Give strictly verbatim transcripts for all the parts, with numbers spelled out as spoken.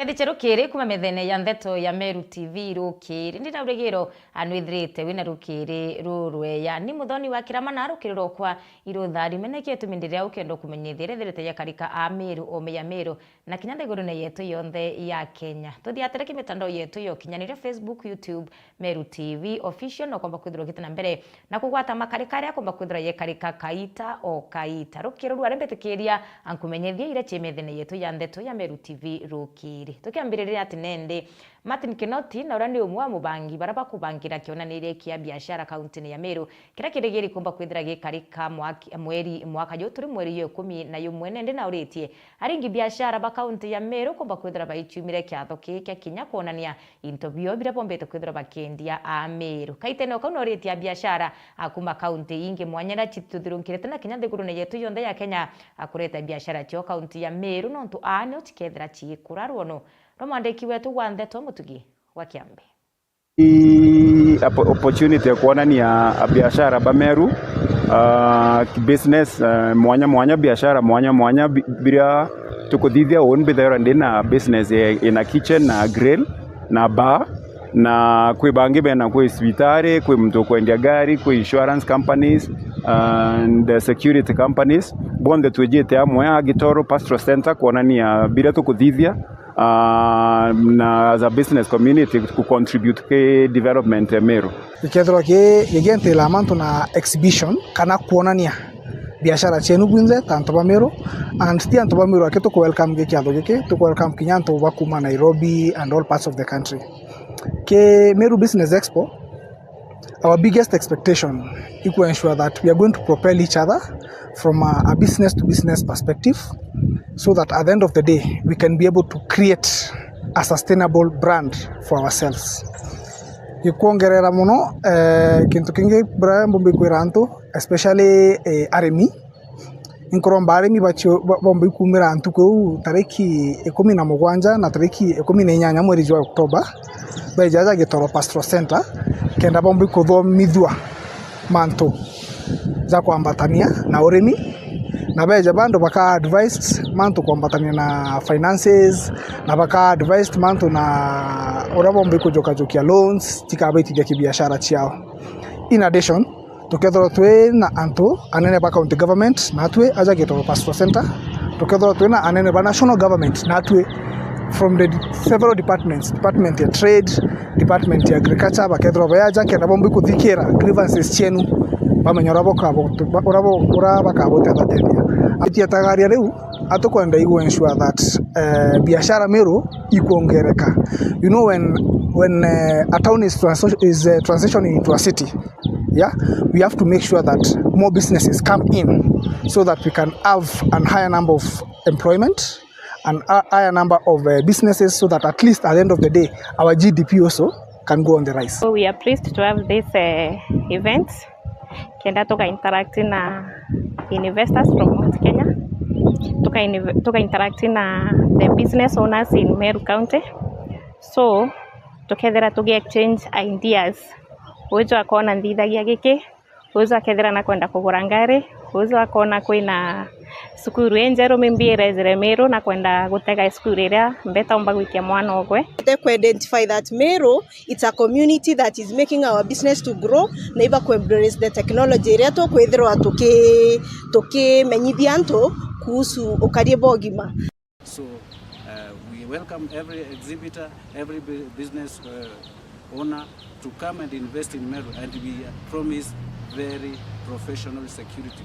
Ndiche rukiri kuma methene ya ndeto ya Meru T V rukiri. Ndina urigiro anwithirite wina rukiri rurweya. Ni muthoni wa kirama na rukiri rokwa irutharime niki itumi ndiria ukenda kumenyithia rithirite ya karika a Meru, ome ya Meru, na kinya nthigurune yetu yonthe ya Kenya. Tuthiatire ki mitandao yetu ya ukinyaniria, Facebook, YouTube, Meru T V Official, na ukomba kwithirwa ugite na mbere na kugwata makarika aria akomba kwithirwa yekarika kaita o kaita. Rukiri rwa rimbitikiria ankumenyethie iria cie methene yetu ya ndeto ya Meru T V rukiri. Tukiambiriria ati nendi, Martin Kinoti na uria ni umwe wa mubangi baria bakubangira kionaniria kia biashara kauntini ya Meru, kiria kirigiri kumba kwithira gikarika mwaki-, mweri, mwaka ju turi mweri ya ikumi na yumwe, nendi na uritie aringi biashara ba kaunti ya Meru kumba kwithira baiciumire kiatho kii kia kinya kwonania into bio biria bombite kwithirwa bakiendia a Meru. Kaitene o kau noritie a biashara a kuma kaunti ingi mwanya iria cituthirunkirite na kinya nthigurune yetu yonthe ya Kenya a kureta biashara cio kaunti ya Meru, nontu aa nio cikethira ciikura rwono rwa mwandiki wetu wa ndeto Mutugi wa Kiambi. I-, oppo-, opportunity ya kuonania abiashara ba Meru, ah, business, ah, mwanya mwanya, biashara mwanya mwanya bi-, biria tukuthithia. Uni mbithairwa ndi na business ya, ina kitchen na grill na bar, na kwi bangi bena, kwi cibitari, kwi muntu ukwendia ngari, kwi insurance companies and security companies, bonthe twijite amwe a Gitoro Pastoral Center kuonania biria tukuthithia, ah, na as a business community ku contribute ki development ya Meru. Gikethirwa ki-, gigientila mantu na exhibition kana kuonania biashara cienu bwinthe ta antu ba Meru, and ti antu ba Meru aki tuku welcome gi kiatho giki, tuku welcome kinya antu ba kuma Nairobi and all parts of the country. Ki Meru Business Expo, our biggest expectation is to ensure that we are going to propel each other from a, a business to business perspective, so that at the end of the day we can be able to create a sustainable brand for ourselves. Gikwongerera muno, eh, kintu kingi bra mbumbi kwira antu, especially, eh, arimi, inkuromba arimi bacio-, ba-, bomba ikumira ntuku iu tariki ikumi na mugwanja na tariki ikumi na inyanya mweri jwa October, beja aja Gitoro Pastoral Center, kenda bomba ikuthomithua mantu ja kwambatania na urimi, na beja bandu baka advised mantu kwambatania na finances, na baka advised mantu na uria bomba ikujukajukia loans, cikabaitithia kibiashara ciao. In addition, tukethirwa twi na antu anene ba county government natwi aja Gitoro Pastoral Center, tukethirwa twi na anene ba national government natwi from the several departments, department ya trade, department ya agriculture, bakethirwa bayaja kenda bomba ikuthikira grievances cienu, bamenya uria bokabo-, uria bo-, uria bakabotethatethia. Atiatagaria riu, atukwenda igu ensure that, eh, biashara Meru ikwongereka. You know, when, when, eh, a town is transi-, is, eh, transitioning into a city, yeah, we have to make sure that more businesses come in so that we can have an higher number of employment and a higher number of, uh, businesses, so that at least at the end of the day, our G D P also can go on the rise. So we are pleased to have this, uh, event, kenda tuka interact na investors from Mount Kenya, tuka inv-, tuka interact na the business owners in Meru County. So tukethira tugi exchange ideas, uju akona nthithagia giki, uju akethira na kwenda kugura ngari, uju akona kwina cukuru injeru maybe irejire Meru na kwenda gutega cukuru iria mbeta umba gwikia mwana ogwe. Te ku identify that Meru, it's a community that is making our business to grow, na iba ku embrace the technology iria tukwithirwa tuki-, tukimenyithia antu kuhusu ukarie bwa ugima. So, uh, we welcome every exhibitor, every bu-, business, uh, owner to come and invest in Meru, and we promise very professional security.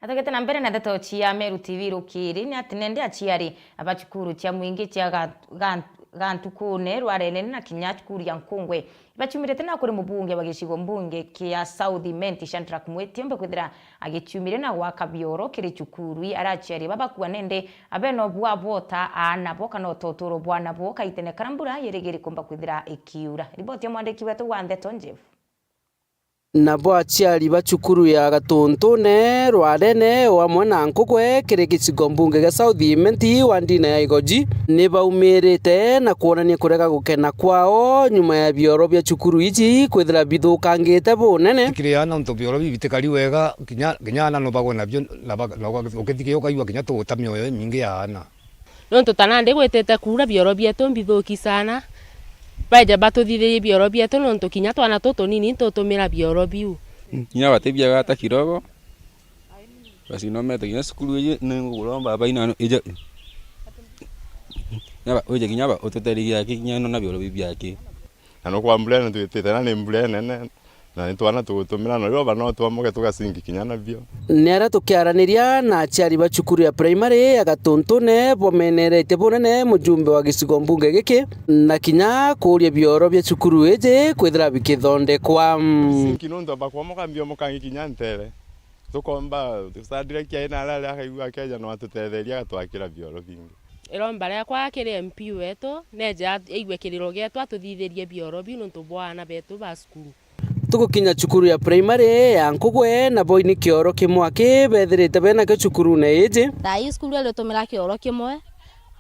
Atugite na mbere na ndeto cia Meru T V rukiri, ni ati nende aciari ba cukuru cia mwingi cia ga-, ga-, ga ntukune rwa Renene na kinya cukuru ya Nkungwe baciumirite na kuri mubunge wa gicigo mbunge kia South Imenti, Shadrack Mwiti, ombe kwithira agiciumiria na gwaka bioro kiri cukuru ii. Aria aciari aba bakua nende abena obwa bota aana bo kana utoturo bwa nabo kaitene kara mbura yirigiri kumba kwithira ikiura. Riboti ya mwandiki wetu wa ndeto, Jeff. Nabo aciari ba cukuru ya Gatuntune, Rwarene, o amwe na Nkugwe kiri gicigo mbunge gia South Imenti, wandine ya Igoji, ni baumirite na kwonania kurega gukena kwao nyuma ya bioro bia cukuru iji kwithira bithukangite bunene. Tikiri ana untu bioro bibi bitikari wega, kinya, kinya ana no bagwe nabio, na ba-, na uga-, ukithikia ukaigua kinya tuguta mioyo imingi ya ana. Nontu ta nandi gwitite kuura, bioro bietu mbithuki sana. Baeja batuthithirie bioro bietu, nontu kinya twana tutunini ntutumira bioro biu. Kinya bati biega hata kidogo. Basi nomete kinya cukuru iji, ninguguromba baba ina ije. Nyaba, uje kinya ba, ututererie aki kinya ino na bioro bibi aki. Na nukwa mbura ino twitite, na ni mbura inene, na ni twana tugutumira, na riu bano twamoke tugasingi kinya nabio. Ni aria tukiaraniria na aciari ba cukuru ya primary ya Gatuntune, bomeneretie bunene mujumbe wa gicigo mbunge giki, na kinya kuuria bioro bia cukuru iji kwithira bikithondekwa. Sinki nuntu amba kwomoka mbiomokangi kinya ntere. Tukomba Shadrack aina aria akaigua akeja no atutetheria agatwakira bioro bingi. Iromba riakwa kiri M P wetu, neje at-, aigue kiriro gietu atuthithirie bioro biu nontu bwa aana betu ba cukuru. Tugukinya cukuru ya primary ya Nkugwe, nabo ni kioro kimwe aki bethirite benakio cukurune iji. Thaa ii cukuru iritumira kioro kimwe,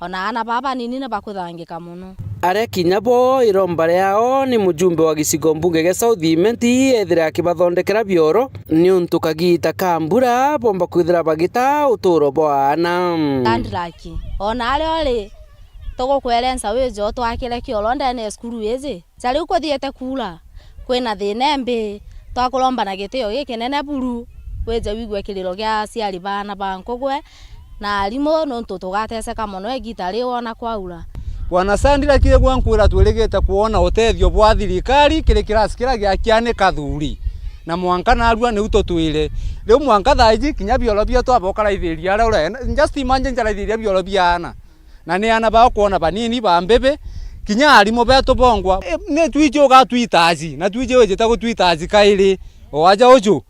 ona aana baa banini ni bakuthangika mono. Aria kinya bo iromba riao ni mujumbe wa gicigo mbunge gia South Imenti ethire akibathondekera bioro, niuntu kagiita ka mbura bomba kwithira bagita uturo bwa aana. Shadrack, ona aria uri, tugukwerenca wije utwakire kioro ndene ya cukuru iji. Ja riu kuthiite kuura, kwina thina imbi, twakuromba na gitio gikinene buru, wije wigue kiriro gia aciari ba aana ba Nkugwe na arimu, nontu tugateseka mono igiita riu ona kwaura. Bwana Shadrack, igua nkwira, twirigite kwona utethio bwa thirikari kiri kirasi kiria gia Kiani Kathuri, na mwanka narua niu tutwire. Riu mwanka thaa iji kinya bioro bietu aba ukaraithiria aria ure-, just imagine njaraithiria bioro bia aana. Na ni aana ba kwona banini ba mbibi, kinya arimu betu bongwa. E, ni twiji ugatwitaji, na twiji wijite gutwitaji kairi, o aja uju.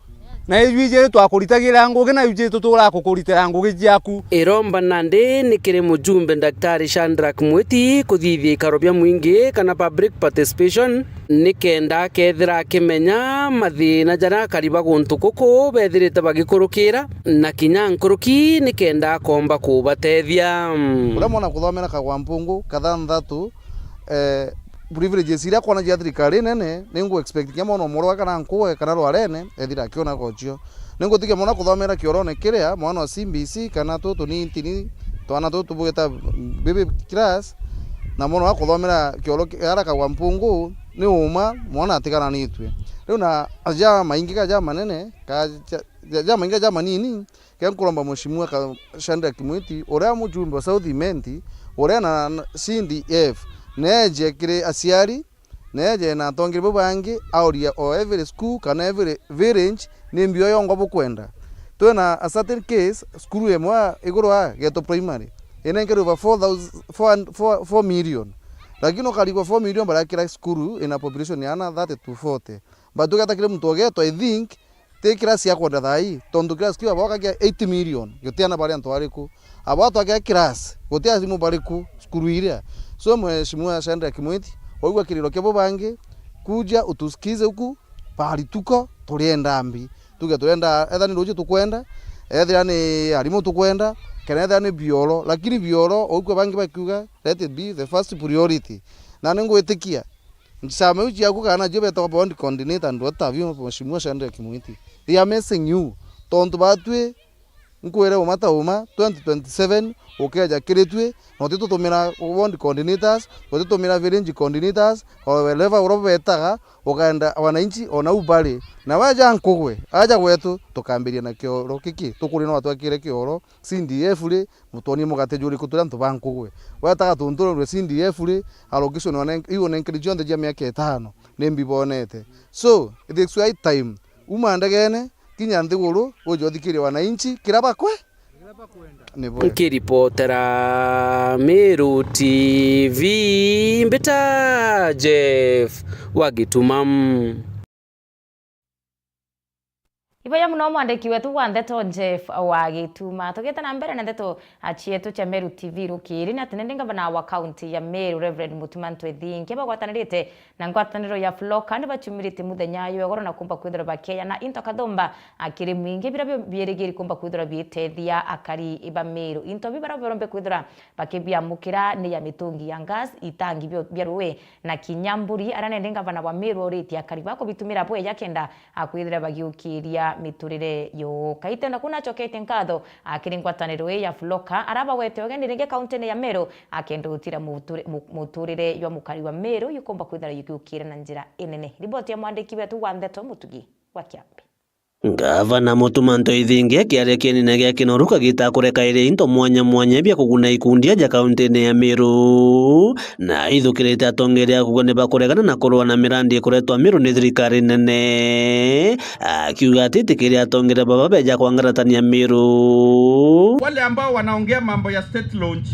Na ijwiji ni twakuritagira ngugi, na ijwiji tuturaa kukuritira ngugi ciaku. Iromba nandi ni kiri mujumbe Daktari Shadrack Mwiti kuthithia ikaro bia mwingi kana public participation, nikenda akethira akimenya mathina jaria akari ba guntu guku bethirite bagikurukira, na kinya nkuruki nikenda akomba kubatethia. Uria mwana kuthomera kagwa mpungu kathanthatu, eh, privileges iria akwona cia thirikari nene, ni ngu expect kinya mwana umwe uria kana Nkugwe kana Rwarene ethira akiona gocio. Ni ngutikia mwana kuthomera kiorone kiria mwana wa C B C kana tutu ni ntini, twana tutu tubugita baby class, na mwana wa kuthomera kioro ki-, ara kagwa mpungu, ni uma mwana atigananitue. Riu na aja maingi ka ja manene, ka ja, ja, ja maingi ka ja manini, ke nkuromba Mheshimiwa ka-, Shadrack Mwiti, uria mujumbe wa South Imenti, uria na, na C D F, neje kiri aciari, neje na atongeria bau bangi, auria o every school kana every village, ni mbio yongwa bukwenda. Twina a certain case, cukuru imwe iguru a Geto Primary, inenkerwe over four thousand, four, four, four million. Lakini ukarigwa four million baria kira cukuru ina population ya ana thirty to forty. But ugeta kiri muntu o Geto, I think, ti kirasi ya kwenda thaa ii, tontu kirasi kiu abo akagia eight million, giti ana bari antu bariku. Abo atwakia kirasi, guti arimu bariku cukuru iria. So, Mheshimiwa Shadrack Mwiti, waigua kiriro kia bo bangi, kuja utusikize huku, pahali tuko, turienda mbi. Tuge turienda, ethira ni ruuji tukwenda, ethira ni arimu tukwenda, kana ethira ni bioro, lakini bioro, waigua bangi bakiuga, let it be the first priority. Na ningwitikia, Nchama iu ciaku kana cio betagwa board coordinator, andu ata bio, Mheshimiwa Shadrack Mwiti. They are missing you. Tontu batwi, nkwire uma ta uma, twenty twenty-seven, ukeja kiri twi, na utitutumira board coordinators, utitumira village coordinators, or wherever uria betaga, ukaenda wananchi ona u bari. Na waja Nkugwe, aja gwetu, tukambiria na kioro kiki, tukuria no atwakire kioro, C D F ri, mutwonie mugate juriku turi antu ba Nkugwe. Wetaga tuntururwe C D F ri, allocation one, iu unenkeri cionthe cia miaka itano, ni mbibonete. So, it is high time. Uma ndegene, kinya nthiguru, uje uthikirie wananchi, kira bakwe. Ni bwe. Nkiripotera Meru T V, mbita Jeff wa Gituma. Ibwega mono mwandiki wetu wa ndeto Jeff wa Gituma. Tugite na mbere na ndeto, a, cietu cia Meru T V rukiri, ni ati nindi ngavana wa kaunti ya Meru Reverend Mutuma Ntwethingia bagwatanirite na ngwataniro ya Floka ni bachumiritie muthenya jwa igoro na kumba kwithirwa bakeyana into kathumba, a, kiri mwingi bira bio biirigiri kumba kwithirwa biitethia akari ba Meru. Into bi bara barombe kwithirwa bakibiamukira ni ya mitungi ya gas, itangi bio bia rui na kinya mburi, aria nindi ngavana wa Meru auritie akari ba kubitumira bweja kenda a kwithira bagiukiria miturire yoo. Kaitenda kuna acoketie nkatho, a, kiri ngwataniro ii ya Floka, arabagwete ugeni ringi kauntine ya Meru, akenda utira muture-, mu-, muturire jwa mukari wa Meru jukumba kwithira jugiukiria na njira inene. Riboti ya mwandiki wetu wa ndeto Mutugi wa Kiambi. Ngavana Mutuma Ntwethingia kiaria kienine gia Kinoru kagita kureka iria into mwanya mwanya bia kuguna ikundi aja kauntine ya Meru, na aithukirite atongeri a kuuga ni bakuregana na kurua na mirandi ikuretwa Meru ni thirikari nene, akiuga ati itikiria atongeri baba beja kwangaratania Meru. Wale ambao wanaongea mambo ya state launch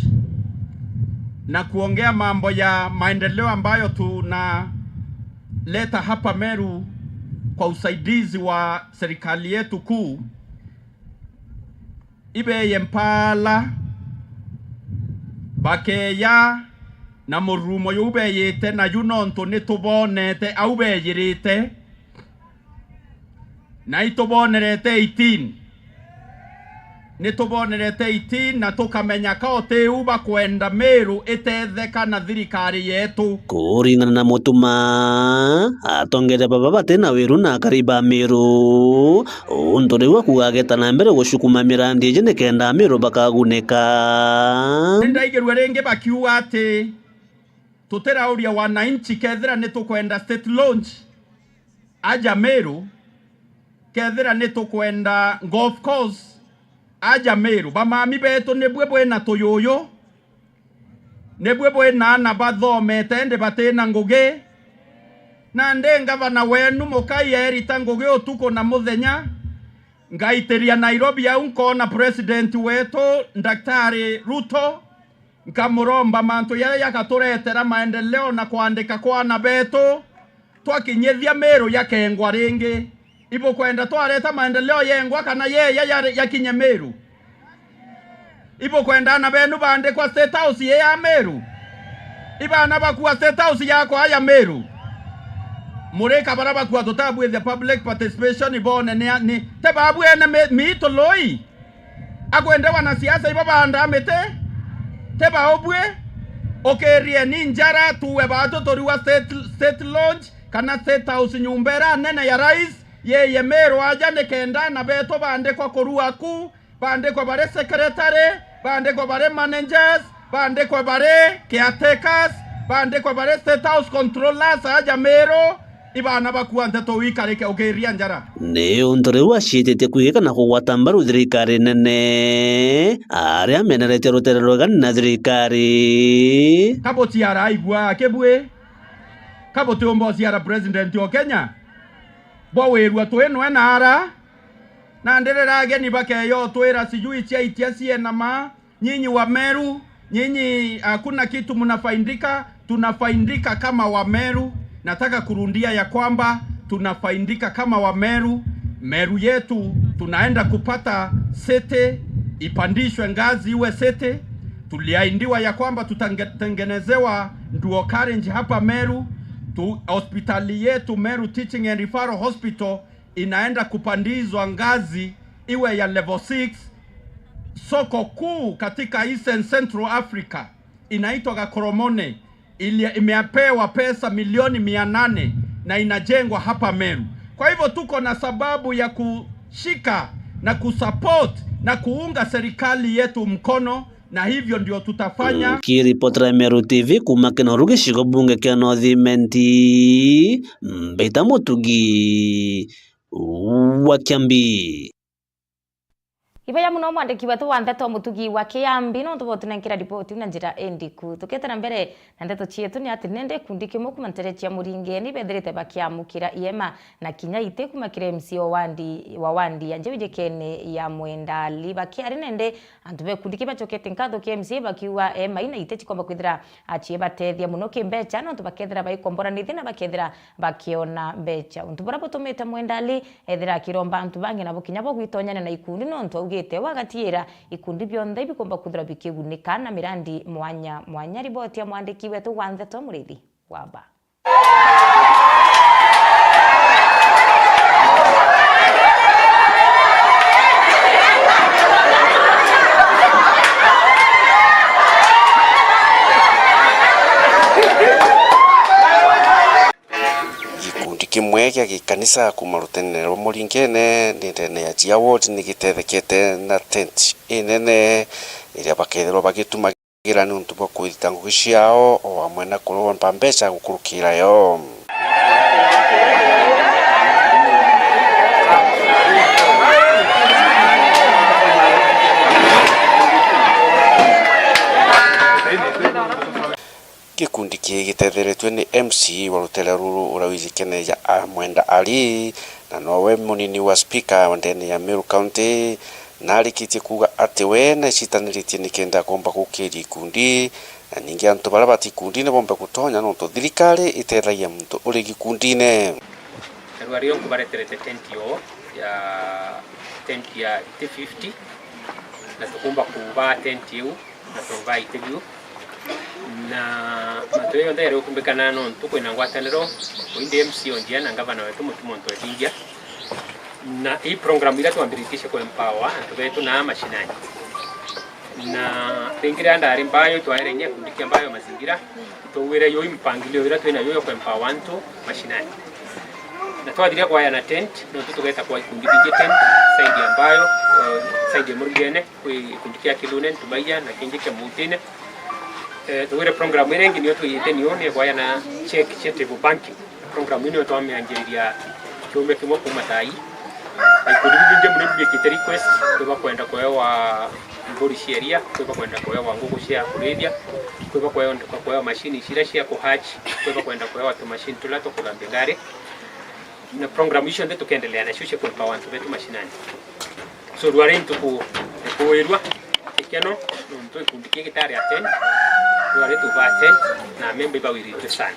na kuongea mambo ya maendeleo ambayo tunaleta hapa Meru kwa usaidizi wa serikali yetu kuu, ibeye mpaala, bakeya na mururumo juu beyite naju, nontu nitubonete au beyirite, na itubonerete eighteen. Nitubonerete eighteen na tukamenya ka utiu bakwenda Meru itetheka na thirikari yetu. Kuringana na Mutuma, atongeria baba bati na wiru na akari ba Meru, untu riu akuuga ageta na mbere gucukuma mirandi iji nikenda Meru bakagunika. Nindaigirue ringi bakiuga ati tutirauria wananchi kethira nitukwenda state launch aja Meru, kethira nitukwenda golf course aja Meru. Bamami betu nibui bwina tuyuyu, nibui bwina aana bathomete indi batina ngugi. Nandi ngavana wenu mukai erita ngugi utuku na muthenya, ngaitiria Nairobi au nkoona president wetu Daktari Ruto, nkamuromba mantu jaria jagaturetera maendeleo na kwandika kwa aana betu, twakinyithia Meru jakengwa ringi. Ibukwenda twareta maendeleo jengwa kana jeja jari-, jakinye Meru? Ibukwenda aana benu baandikwa State House ii ya Meru? Ibaana bakua State House yakwa aja Meru? Murika bara bakua tutabwithia public participation boone ni, ni, ti babu ene mi-, miitu lui? Akwende wanasiasa ibo baandaa miti? Ti baubui? Ukirieni njara, tuwe baatu turiwa state, state launch kana State House, nyumba iria nene ya rais, yeye Meru aja, nikenda aana betu baandikwa kurua ku, baandikwe bari secretary, baandikwe bari managers, baandikwe bari caretakers, baandikwe bari State House controllers aja Meru. Ibaana bakua nteto wikarike ukiria njara. Ni untu riu aciititie kwigika na kugwata mbaru thirikari nene, aria ameneretie rutere rwegani na thirikari. Ka butiara aigua kibui? Ka butiumba uciara president o Kenya? Bwa wirua twi nwe na ara. Na ndirira ageni bakeya utwira sijui cia itia ciena ma, nyinyi wa Meru, nyinyi hakuna kitu mnafaidika, tunafaidika kama wa Meru. Nataka kurudia ya kwamba tunafaidika kama wa Meru. Meru yetu tunaenda kupata city, ipandishwe ngazi iwe city. Tuliahidiwa ya kwamba tutatengenezewa dual carriage hapa Meru. Tu-, hospitali yetu Meru Teaching and Referral Hospital inaenda kupandizwa ngazi iwe ya level six. Soko kuu katika Eastern Central Africa inaitwa Gakoromone, ili imepewa pesa milioni mia nane na inajengwa hapa Meru. Kwa hivyo tuko na sababu ya kushika na kusupport na kuunga serikali yetu mkono, na hivyo ndio tutafanya. Nkiripotera Meru T V kuuma Kinoru, gicigo bunge kia North Imenti, Mbita Mutugi wa Kiambi. Ibeya muno mwandiki wetu wa ndeto Mutugi wa Kiambi, nontu bwa utunenkera ripoti iu na njira indiku. Tukete na mbere na ndeto cietu, ni ati nende gikundi kimwe kuma ntere cia Muringeni bethirite bakiamukira iema na kinya iti kuma kiri M C A wa wandi, wa wandi ya Njau ijikene ya Mwendali. Bakiari nende, antu ba gikundi kiu bacokete nkatho kia M C A bakiuga ema ina iti cikomba kwithira acibatethia muno kimbeca, nontu bakethira baikomboranithia na bakethira bakiona mbeca. Untu buria butumite Mwendali ethira akiromba antu bangi nabo kinya bo gwitonyania na ikundi, nontu augite we agatiira ikundi bionthe ibikomba kwithirwa bikigunika na mirandi mwanya mwanya. Riboti ya mwandiki wetu wa ndeto Murithi Wamba. Gikundi kimwe gia gikanisa kuuma rutenene rwa Muringene ni ndene ya Jia Ward ni gitethekete na tent inene iria bakethirwa bagitumagira niuntu bwa kwithita ngugi ciao, o amwe na kuromba mbeca gukurukira yo. Gikundi kii gitetheretue ni M C A wa rutere ruru uria wijikene ja Mwenda Ali, na nowe munini wa speaker wa ndene ya Meru County, na arikitie kuuga ati we naicitaniritie nikenda komba gukiria ikundi, na ningi antu baria bati ikundine bombe gutonya, nontu thirikari itethagia muntu uri gikundine. Na rua rio nkubareterete tent yo ya, tent ya iti fifty, na tukumba kuba tent iu na tuvaa iti biu. Na mantu jau jonthe jari gukumbikana nontu kwina ngwataniro, indi M C A o njia na ngavana wetu Mutuma o ntwethingia. Na ii program iria twambiritie cia ku empower antu betu na mashinani. Na ringi riria ndari Mbayo, twaere inya gikundi kia Mbayo Mazingira, twaugire yo mpangilio iria twina yo ya ku empower antu mashinani. Na twathiria kwaya na tent, nontu tugeta kwa ikundi bingi tent, side ya Mbayo, eh, side ya Murugene, kwi gikundi kia Kilune, Ntumaia, na kingi kia Mutine. Eh, tugire program iria ingi niyo twiyite niyo ni kwaya na check cia table banking. Program ino twamianjiriria kiumia kimwe kuuma thaa ii. Na ikundi bibingi muno bibikite request, kwi bakwenda kuewa mburi cia iria, kwi bakwenda kuewa nguku cia kurithia, kwi bakwenda kuewa machine ciria cia ku hatch, kwi bakwenda kuewa tumachine turia twa kuthambia ngari. Na program icio cionthe tukendelea nacio cia kuempower antu betu mashinani. So, rwari ntuku ya kuirua gikeno, nontu gikundi kii gitari attend, rwari tuba attend, na memba ibawiritwe sana.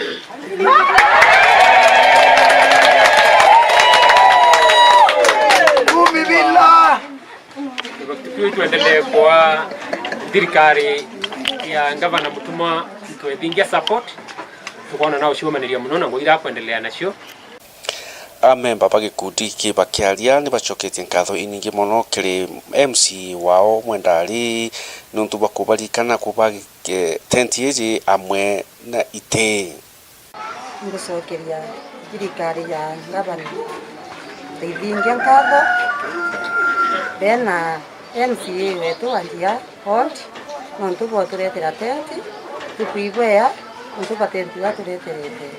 Vumbi bila. Tukiu twendelee kwa thirikari ya Ngavana Mutuma itwethingia support, tukoona na uciumaniria muno na ngugi iria akwendelea nacio. Amemba ba gikundi giki bakiaria ni bacoketie nkatho inyingi mono kiri M C A wao Mwenda Ali niuntu bwa kubaririkana kuba, eh, tent iji amwe na iti. Ngucokeria thirikari ya ngavana Rithingia nkatho, be na M C A wetu wa Njia Ward, nontu bwa uturetera tent, tukwigwea nontu bwa tent iria atureterete.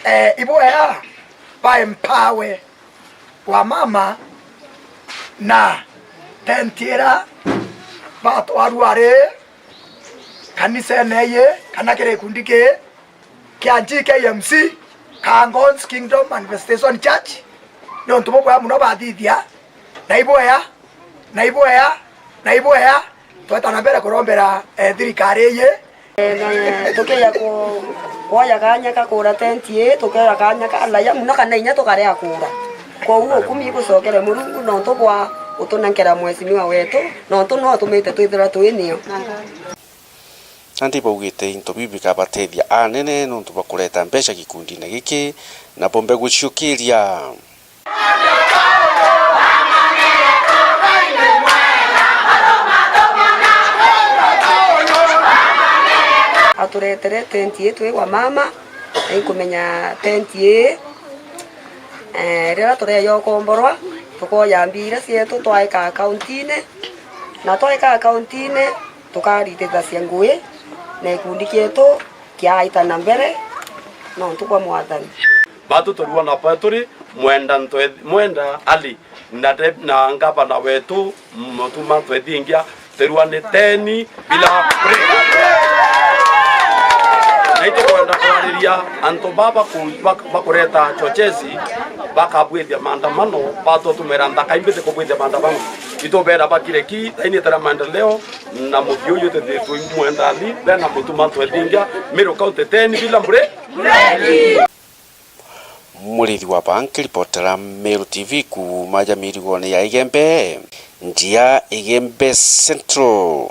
Eh, ibwea ba empower wamama na tent ira batwarua ri kanisene ii kana kiri gikundi kii kia G K M C, Kangons Kingdom Manifestation Church, niuntu bubwea muno bathithia, na ibwea, na ibwea, na ibwea, tweta na mbere kurombera, eh, thirikari ii. Eh, na tukeja ku-, kwoya kanya ka kura tent ii, tukeja kanya ka laya muno kana inya tukaria kura. Kwoguo ukumi igucokere Murungu nontu bwa gutunenkera mheshimiwa wetu, nontu no utumite twithirwa twi nio. Nandi baugite into biu bikabatethia anene nontu bwa kureta mbeca gikundine giki na bombe guciukiria. Aturetere tent ii twi wa mama, na inkumenya tent ii, eh, riria tureja ukomborwa, tukoja mbia iria cietu twaika akaunti-ini, na twaika akaunti-ini, tukaritithacia ngui na gikundi kietu kiaita na mbere nontu bwa Mwathani. Batu turua na pa turi Mwenda Ntwe-, Mwenda Ali. na de-, na ngavana wetu, Mutuma Ntwethingia, terua ni ten bila break. Na itukwenda kwariria antu baba ku-, bak-, bakureta chochezi, bakabwithia maandamano, batutumira nthaka imbithi kubwithia maandamano. Itubera bakire ki, thaini tera maendeleo, na muthia uyu tuthitwe imwenda nthi, bena Mutuma Ntwethingia, Meru County ten bila break. Murithi wa Bank, ripotera Meru T V kuuma ja mirigone ya Igembe, njia Igembe Central.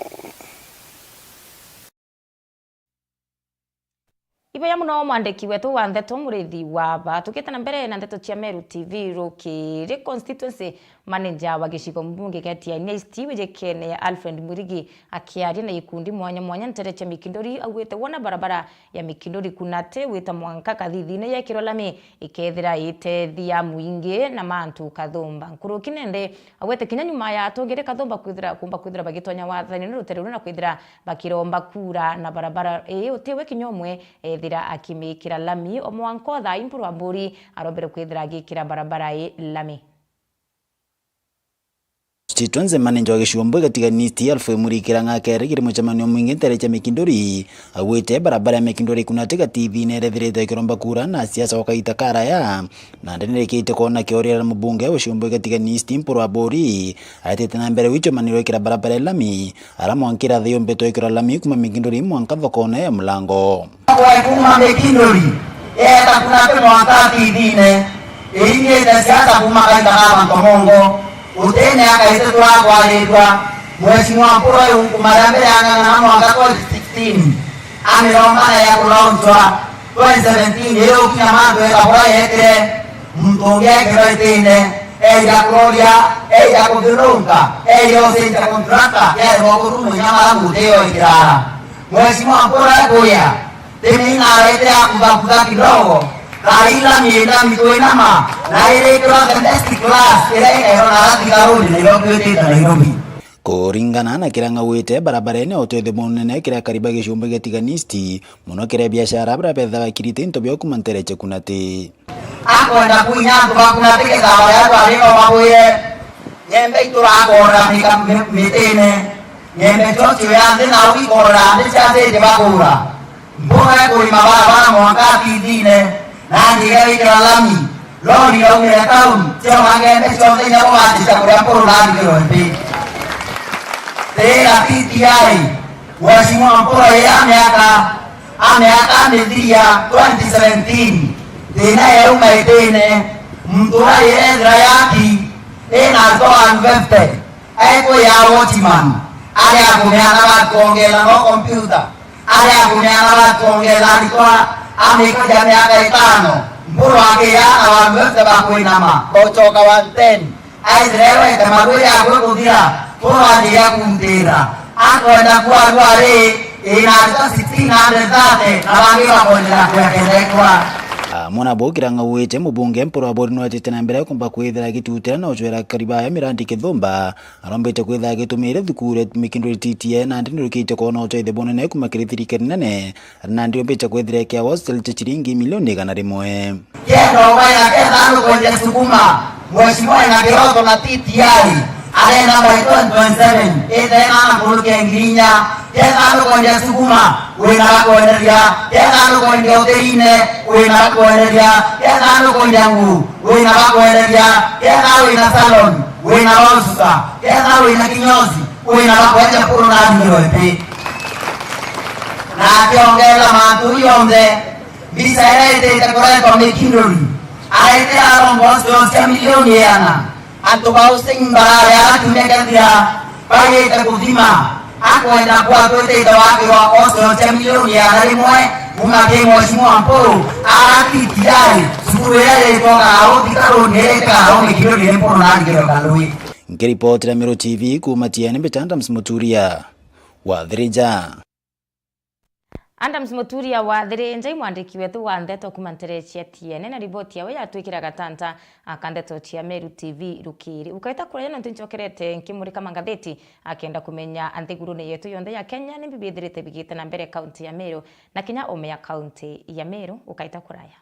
Ibeya muno mwandiki wetu wa ndeto Murithi wa Ba. Tukite na mbere na ndeto cia Meru T V rukiri, constituency manager wa gicigo mbunge gia Tigania East wijikene Alfred Mwirigi akiaria na ikundi mwanya mwanya ntere cia Mikinduri augite wona barabara ya Mikinduri Kunate gwita mwanka Kathithine yekirwa lami, ikethira itethia mwingi na mantu kathumba. Nkuruki nende augite kinya nyuma ya atongeri kathumba kwithira, kumba kwithira bagitonya wathani ni rutere runa kwithira bakiromba kura na barabara ii utiwe kinya umwe ethira akimikira lami. O mwanka o thaa ii Mpuru wa Mburi arombere kwithira agikira barabara ii lami. Constituency manager wa gicigo mbunge gia Tigania East, Alfred Mwirigi Kirang'a akere kiri mucemanio mwingi ntere cia Mikinduri, augite barabara ya Mikinduri Kunate Kathithine irethirite ikiromba kura na asiasa gwa kaita karaya, na ndenirikite kwona kiorira na mubunge wa gicigo mbunge gia Tigania East, Mpuru wa Mburi, aetite na mbere wichomaniro ikira barabara ya lami, ara mwanka irathi yumbitwe ikirwa lami kuma Mikinduri mwanka thokone ya Mulango. Kwa kuma Mikinduri, yeta Kunate mwanka Kathithine, iringite siasa kuma kaita ka mantu mongo, utene akaite turakwarirwa, Mheshimiwa Mpuru uyu nkumaria mbere ang'ang'ana mwanka twenty sixteen, amiromba na ya kulaunchwa, twenty seventeen, iyo ukinya mantu eka bura yetire, muntu ungi ekirwa itine, eija kuroria, eija kuthununka, eija ucenjia contractor, erwa kurumu inya mara muntu iyo ikirara. Mheshimiwa Mpuru ekuya, Timi inarete ya kuthakutha kidogo, kaira mienda mitwinama, na irikirwa the best class, iria ikairwa na rati karuni, Nairobi witite Nairobi. Kuringana na Kirang'a augite, barabara ino utethio munene kiri akari ba gicigo mbunge gia Tigania East, muno kiri biashara baria bethaga bakirite into biao kuma ntere cia Kunate. Akwenda kwinya antu ba Kunate kithao ya twariko babwire, ng'embe iturakora mika-, mi-, mitine, ng'embe chochio ya nthi nau ikorora nthi cia city bakura. Mboga ikurima barabara mwanka Kathithine, na njira ikira lami. Lori yaumire town, cioma ng'embe cionthe inya bugacica kuria Mpuru na ndikiro mbi. Tira T T I, Mheshimiwa Mpuru ya miaka, a miaka mithiria twenty seventeen, thina yauma itine, muntu airethira yaki, ina one fifty, ekwiya watchman, aria akumiana batwongela no computer. Aria akuneana batwongera aritwa a mikaji ya miaka itano, Mpuru akiana bantu bonthe bakwinama, bochoka one ten. Aithire wete maru yakwe kuthira, Mpuru anjia kuntira. Akwenda kuarua ri, ina aritwa sixteen hundred thirty, na bangi bakwendera kwekethekwa. Amwe nabo Kirang'a augite mubunge Mpuru Aburi nwetite na mbere kumba kwithira agitutira na ucwera akari bayo mirandi kithumba. Arombete kwithira agitumire thukuru ya Mikinduri T T A, nandi nirukite kwona uteithio bunene kuma kiri thirikari nene, nandi yombete kwithira ikia hostel cha chiringi milioni igana rimwe. Kenda ubaya kenda andu kwendia sukuma, Mheshimiwa ina kiroto na T T I, arenda by twenty twenty-seven, ithena na kurukia ngiri inya, kenda andu kwendia sukuma, wina bakwenderia, kenda andu kwendia hotelini, wina bakwenderia, kenda andu kwendia nguu, wina bakwenderia, kenda wina salon, wina ba usuka, kenda wina kinyozi, wina bakwendia Mpuru na ndingiro ipi. Na akiongera mantu jonthe, mbica iria itite kuretwa Mikinduri, aretera aromba hospitals cia milioni igana. Antu ba housing barare ara kiumia kiathira, bagite kuthima, akwenda kuatwitite wakirwa hospitals cia milioni igana rimwe, kuma ki Mheshimiwa Mpuru, ara T T I, cukuru iria iritwa Karau, ti Karuni, iri Karau, Mikinduri ni Mpuru na ndingiro Karui. Nkiripotera Meru T V kuma Tiene, mbita Adams Muturia wa Thirija. Adams Muturia wa Thirija, mwandiki wetu wa ndeto kuma ntere cia Tiene, na riboti yawe yatwikira gatanta aka ndeto cia Meru T V rukiri. Ukaita kuraya nontu ncokerete nkimurika mangatheti akenda kumenya nthigurune yetu yonthe ya Kenya ni mbi bithirite bigite na mbere kaunti ya Meru na kinya ome ya kaunti ya Meru. Ukaita kuraya.